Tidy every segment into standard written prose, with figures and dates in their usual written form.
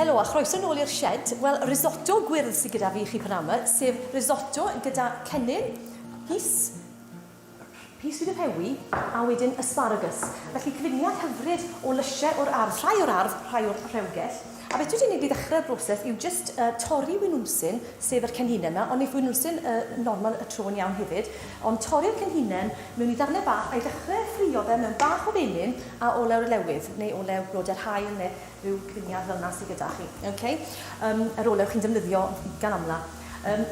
Helo a chroeso nôl i'r shed. Wel, risotto gwyrdd sydd gyda fi i chi pnawn 'ma, sef risotto gyda cennin, pys, pys wedi rhewi, a wedyn asparagus. Felly cyfuniad hyfryd o lysiau o'r ardd, rhai o'r ardd, rhai o'r rhewgell. A beth dwi 'di neud i ddechrau'r broses yw jyst uh, torri winwnsyn, sef yr cenhinen 'ma, ond neith winwnsyn uh, normal y tro yn iawn hefyd, ond torri'r cenhinen mewn i ddarnau bach a'i ddechrau ffrio fe mewn bach o fenyn a olew olewydd, neu olew blodau'r haul, neu rhyw gyfuniad fel 'na sydd gyda chi. Okay? Um, yr olew chi'n defnyddio gan amla. Um,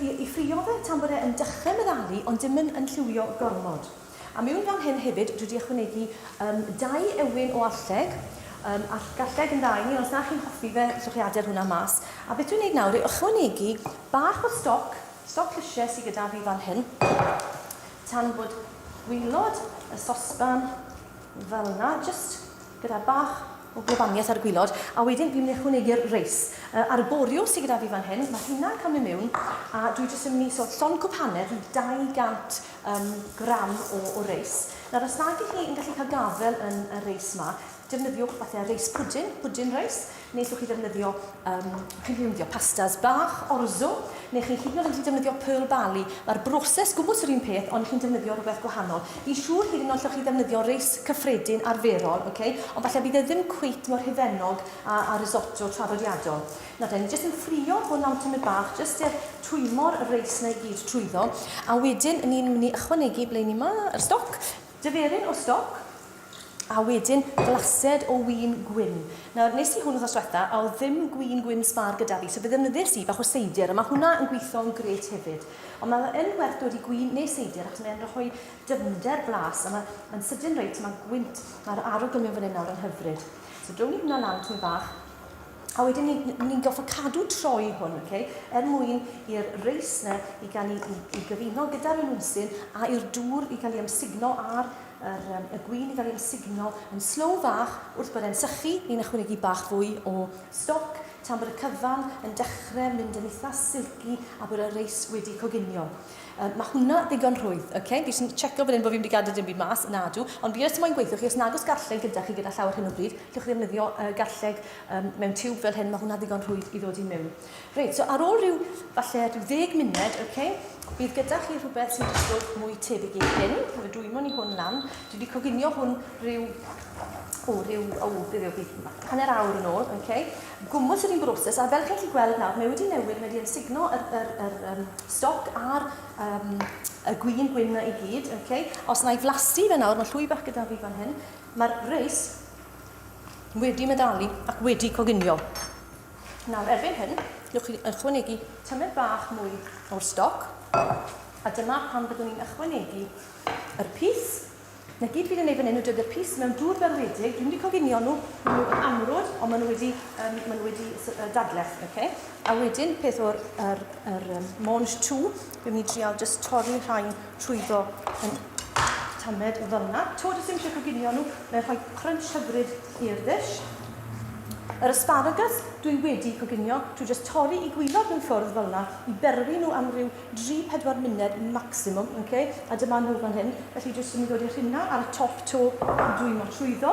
i, i ffrio fe tan bod e yn dechrau meddalu, ond dim yn, yn lliwio gormod. A mewn fan hyn hefyd, dwi wedi ychwanegu um, dau ewin o arlleg, um, garlleg yn dda i ni, ond os na chi'n hoffi fe, allwch chi adael hwnna mas. A beth dwi'n gwneud nawr yw ychwanegu bach o stoc, stoc llysiau sydd gyda fi fan hyn, tan bod gwylod y sosban fel yna, jyst gyda bach o globaniaeth ar y gwilod, a wedyn fi'n mynd i ychwanegu'r reis. Uh, arborio sydd gyda fi fan hyn, mae hynna'n cael mynd mewn, a dwi jyst yn mynd i, so llond cwpaned, rhyw 200 um, gram o, o reis. Nawr, os nag ych chi yn gallu cael gafael yn y reis yma, defnyddiwch falle reis pwdin, pwdin reis, neu allwch chi ddefnyddio, um, chi'n defnyddio pastas bach, orzo, neu chi'n hyd yn oed yn gallu defnyddio pearl barley. Mae'r broses gwmws yr un peth, ond chi'n defnyddio rhywbeth gwahanol. Fi'n siŵr hyd yn oed allwch chi ddefnyddio reis cyffredin arferol, okay? Ond falle bydd e ddim cweit mor hufennog â, â risotto traddodiadol. Nawr de, ni jyst yn ffrio hwn am tymed bach, jyst i'r twymo'r reis na i gyd trwyddo. A wedyn ni'n mynd i ychwanegu ble ni ma, yr stoc, diferyn o stoc, A wedyn glased o win gwyn. Nawr, nes i hwn wythnos dwetha, a o'dd ddim gwin gwyn sbâr gyda fi, so fe ddefnyddies i bach o seidr, a ma' hwnna yn gwitho'n grêt hefyd. Ond ma' fe yn werth dod i gwin neu seidr, achos mae e'n rhoi dyfnder blas, a ma' ma'n sydyn reit, ma' gwynt, ma'r arogl mewn fan 'yn nawr yn hyfryd. So drown ni hwnna lan tipyn bach. A wedyn ni'n ni, ni gorfod cadw troi hwn, okay, er mwyn i'r reis 'na i gael ei, i, i gyfuno gyda'r winwnsyn a i'r dŵr i gael ei amsugno a'r yr, um, y gwin i gael ei amsugno yn slow fach wrth bod e'n sychu, ni'n ychwanegu bach fwy o stoc tan bod y cyfan yn dechrau mynd yn eitha silky a bod y reis wedi coginio. Um, mae hwnna ddigon rhwydd, okay? Fi jyst yn checo fan hyn bod fi wedi gadael dim byd mas, nadw. Ond fi jyst moyn gweithio chi, os nag oes garlleg gyda chi gyda llaw ar hyn o bryd, allwch chi ddefnyddio uh, garlleg um, mewn tiwb fel hyn, mae hwnna ddigon rhwydd i ddod i mewn. Reit, so ar ôl rhyw, falle rhyw ddeg munud, okay, bydd gyda chi rhywbeth sy'n disgwyl mwy tebyg i hyn. Fe dwymo ni hwn lan. Dwi wedi coginio hwn rhyw, o, rhyw, o, beth yw, bydd hanner awr yn ôl, okay. Gwmws yr un broses, a fel chi'n gallu gweld nawr, mae wedi newid, mae wedi amsugno yr, yr, yr, um, stoc a'r um, y gwin gwyn na i gyd. Okay. Os na i flasu fe nawr, mae llwy bach gyda fi fan hyn, mae'r reis wedi meddalu ac wedi coginio. Nawr, erbyn hyn, gewch chi ychwanegu tymed bach mwy o'r stoc, a dyma pan byddwn ni'n ychwanegu yr pys. 'Na gyd fi 'di neud fan 'yn yw dod y pys mewn dŵr berwedig, dwi'm 'di coginio nhw, ma' nhw yn amrwd, ond ma' nhw wedi yym ma' nhw wedi s- yy dadlech, ok? A wedyn peth o'r yr yr yym mange tout, fi'n mynd i trial jyst torri rhain trwyddo yn tamed fel 'na. 'To does dim isie coginio nhw, mae'n rhoi crunch hyfryd i'r ddish. Yr asparagus dwi wedi coginio trwy jyst torri i gwilod nhw ffwrdd fel 'na i berwi nhw am ryw dri, pedwar muned maximum, ok? A dyma nhw fan hyn. Felly jyst yn mynd i ddod i'r rhina ar y top to i dwymo trwyddo.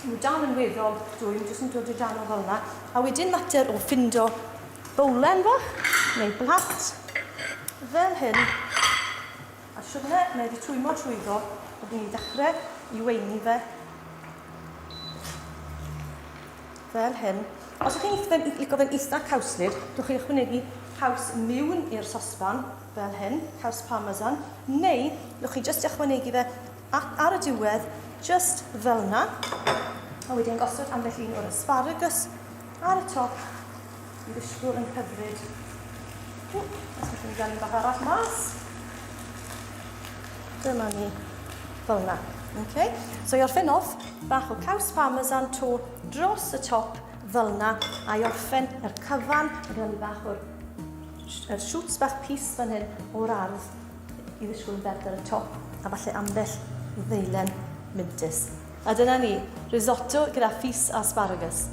Nhw dal yn weddol dwym, jyst yn dod i dan o fel yna. A wedyn mater o ffindo bowlen fach, neu blat, fel hyn. A siwrne, mae wedi twymo trwyddo, byddwn ni'n dechrau i weini fe Fel hyn. Os ydych chi'n licio fe'n eitha cawslyd, gewch chi ychwanegu caws miwn i'r sosban, fel hyn, caws parmesan, neu gewch chi jyst ychwanegu fe ar y diwedd, jyst fel yna. A wedyn gosod ambell un o'r asparagus ar y top i ddisgwyl yn hyfryd. Ww, os gallwn ni gael un bach arall mas. Dyma ni, fel yna. Okay. So i orffen off, bach o caws parmesan to dros y top fel yna, a i orffen yr cyfan, mae gyda ni bach o'r yr shoots bach pys fan hyn o'r ardd i ddisgwyl yn bert ar y top, a falle ambell ddeilen mintys. A dyna ni, risotto gyda phys a asparagus.